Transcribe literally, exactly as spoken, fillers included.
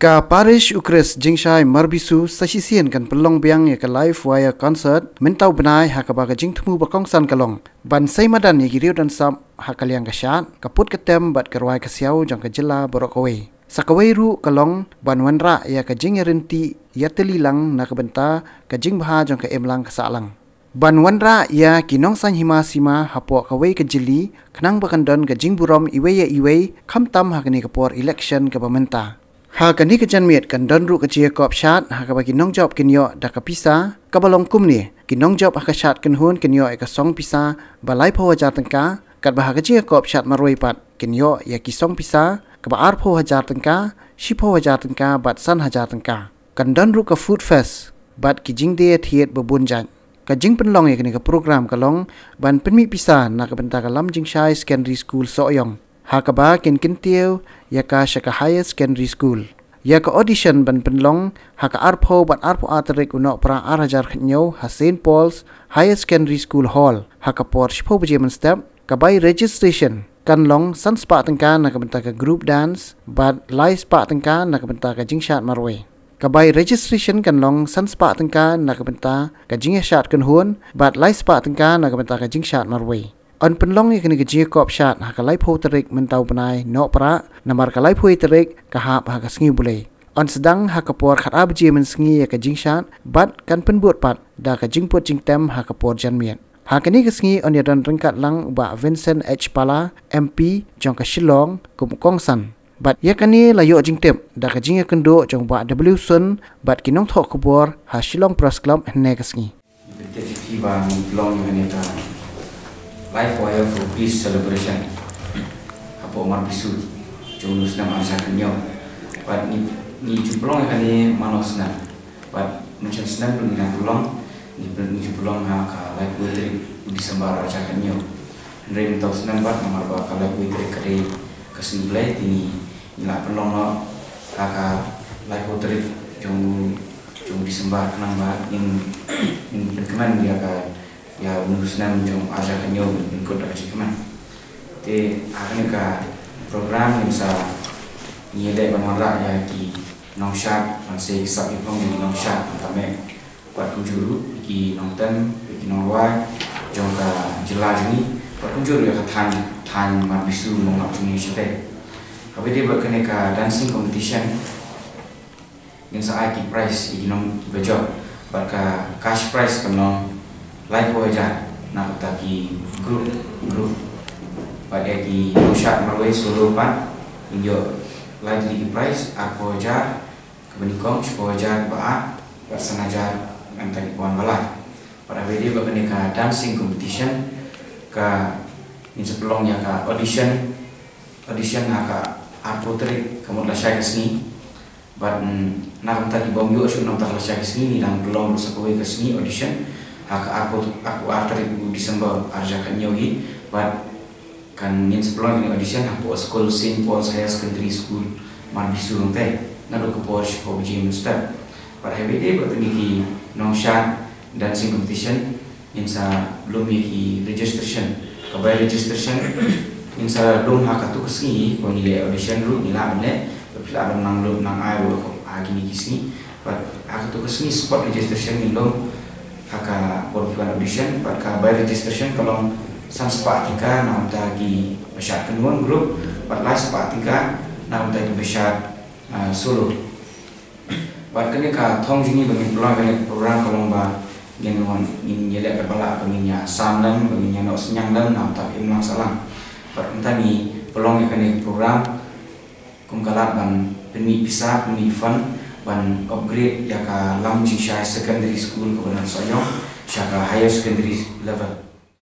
Ka Parish U Khrist Jingshai Marbisu sa shisien kan pynlong biang ïa ka live wire concert mynta u bnai, ha kaba ka jingthmu ba kongsan ka long ban sei madan ïa ki riew don sap ha ka liang ka shad, ka put ka tem bad ka rwai ka siaw jong ka jylla baroh kawei. Sa kawei ruh ka long ban wanrah ïa ka jingïaryntih ïatylli lang na ka bynta ka jingbha jong ka imlang ka sahlang, ban wanrah ïa ki nongsaiñ hima sima hapoh kawei ka jylli, khnang ba kan don ka jingburom iwei ïa iwei, khamtam ha kane ka por election kaba mynta. Ha kane ka janmiet kan don ruh ka jingïakop shad ha kaba ki nongjop kin ïoh da ka pisa kaba long kumne: ki nongjop ha ka shad kynhun kin ïoh ïa ka song pisa ba laiphew hajar tyngka, katba ha ka jingïakop shad marwei pat kin ïoh ïa ki song pisa kaba arphew hajar tyngka, shiphew hajar tyngka bad san hajar tyngka. Kan don ruh ka food fest bad ki jingdie thied ba bun jait. Ka jingpynlong ïa kane ka program ka long ban pynmih pisa na ka bynta ka Lam Jingshai Secondary School Sohiong, ha kaba kin kyntiew ïa ka sha ka Higher Secondary School. Ïa ka audition ban pynlong ha ka arphew bad arphew ar tarik u Nohprah ar hajar khatñiew ha Saint Paul's Higher Secondary School Hall ha ka por shiphew baje mynstep. Ka bai registration kan long san spah tyngka na ka bynta ka group dance bad lai spah tyngka na ka bynta ka jingshad marwei. Ka bai registration kan long san spah tyngka na ka bynta ka jingïashad kynhun bad lai spah tyngka na ka bynta ka jingshad marwei. Yn pynlong ïa kane ka jingïakop shad ha ka laiphew tarik mynta u bnai Nohprah, namar ka laiphew tarik ka hap ha ka sngi Blei. Yn sdang ha ka por khatar baje mynsngi ïa ka jingshad bad kan pynbud pat da ka jingput jingtem ha ka por janmiet. Ha kane ka sngi yn ïadon ryngkat lang u Bah Vincent H Pala, M P jong ka Shillong, kum u kongsan. Bad ïa kane la ïoh jingtip da ka jingïakynduh jong u Bah W Sun bad ki nongthoh khubor ha Shillong Press Club hynne ka sngi. Ngi pyntieng sha phi ba ngi pynlong ïa kane ka Live Wire for Peace Celebration hapoh Marbisu jong u snem ar hajar khathynñiew. Bad ngi, ngi ju pynlong ïa kane man la u snem. Bad mynshem snem ruh ngi dang pynlong, ngi pyn-, ngi ju pynlong ha ka laiphew tarik u December ar hajar khathynñiew. Hynrei mynta u snem bad namar ba ka laiphew tarik ka dei ka sngi Blei, te ngi, ngi la pynlong noh ha ka laiphew tarik jong u, jong u December, khnang ba ngin, ngin pynkmen ïa ka, ïa une u snem jong ar hajar khathynñiew, ngin pynkut da ka jingkmen. Te ha kane ka program ngin sa, ngi leh ban wanrah ïa ki nongshad, ban sei ki sap ki phong jong ki nongshad, ban tymmen. Bad kumjuh ruh ki nongtem, ki nongrwai jong ka jylla jong ngi, bad kumjuh ruh ïa ka thaiñ, thaiñ Marbisu Monglap jong ngi shatei. Kaba ïadei bad kane ka dancing competition, ngin sa ai ki prize ïa ki nong kiba jop, bad ka cash prize kan long laiphew hajar na kata ki group, group. Bad ïa ki nongshad marwei solo pat, ngin ïoh lai tylli ki prize, arphew hajar kaba nyngkong, shiphew hajar kaba ar, bad san hajar na kata kiba wan ba lai. Bad haba ïadei bad kane ka dancing competition, ka, ngin sa pynlong ïa ka audition, audition ha ka arphew tarik, ka mut lashai ka sngi. Bad, mm, na ka bynta ki bym ïoh shuh na ka bynta ka lashai ka sngi, ngi dang pynlong ruh sa kawei ka sngi audition ha ka arphew, arphew ar tarik u December ar hajar khathynñiew hi. Bad kan, ngin sa pynlong kine audition hapoh skul Saint Paul's Higher Secondary School Marbisu hangtei, naduh ka por shiphew baje mynstep. Bad haba ïadei bad kine ki nongshad dancing competition, ngin sa lum ïa ki registration. Ka bai registration, ngin sa lum ha katto ka sngi, kaba ngi leh audition ruh, ngi lah ban leh, bad phi lah ban nang lum nang ai ruh ha kine ki sngi. Bad ha katto ka sngi spot registration ngin lum ha ka por phi wan audition, bad ka bai registration ka long san spah tyngka na ka bynta kiba shad kynhun group, bad lai spah tyngka na ka bynta kiba shad, ah, solo. Bad kane ka thong jong ngi ba ngin pynlong kane ka program ka long ba ngin wan, ngin ïaleh katba lah ba ngin ïasam lem, ba ngin ïanoh synñiang lem na ka bynta ka imlang sahlang. Bad kumta ngi pynlong ïa kane ka program kum ka lad ban pynmih pisa, pynmih fund ban upgrade ïa ka Lam Jingshai Secondary School kaba don Sohiong sha ka higher secondary level.